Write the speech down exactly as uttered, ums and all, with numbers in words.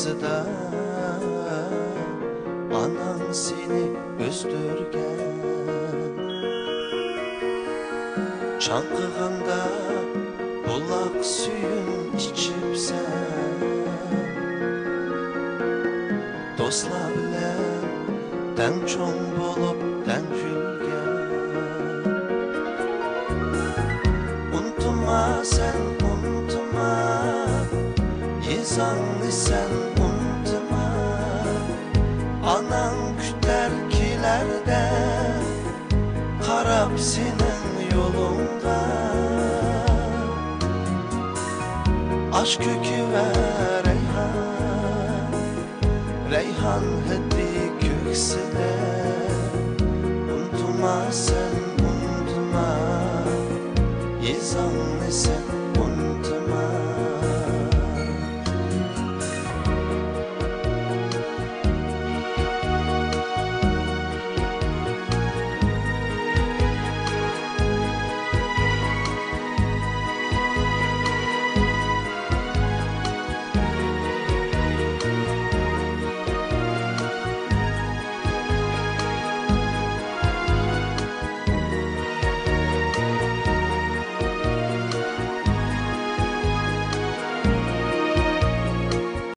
ئاستىدا ئاناڭ سېنى ئۆستۈرگەن. چاڭقىغاندا بۇلاق سۈيۈن ئىچىپسەن. دوستلار بىلەن تەڭ چوڭ بولۇپ، تەڭ كۈلگەن. ئۇنتۇما سەن، ئۇنتۇما، يېزاڭنى سەن ئۇنتۇما. ئاناڭ كۈتەر كېلەردە، قاراپ سېنىڭ يولۇڭغا. ئاش كۆكى ۋە رەيھان، رەيھان ھىدى كۆكسىدە. ئۇنتۇما سەن، ئۇنتۇما، يېزاڭنى سەن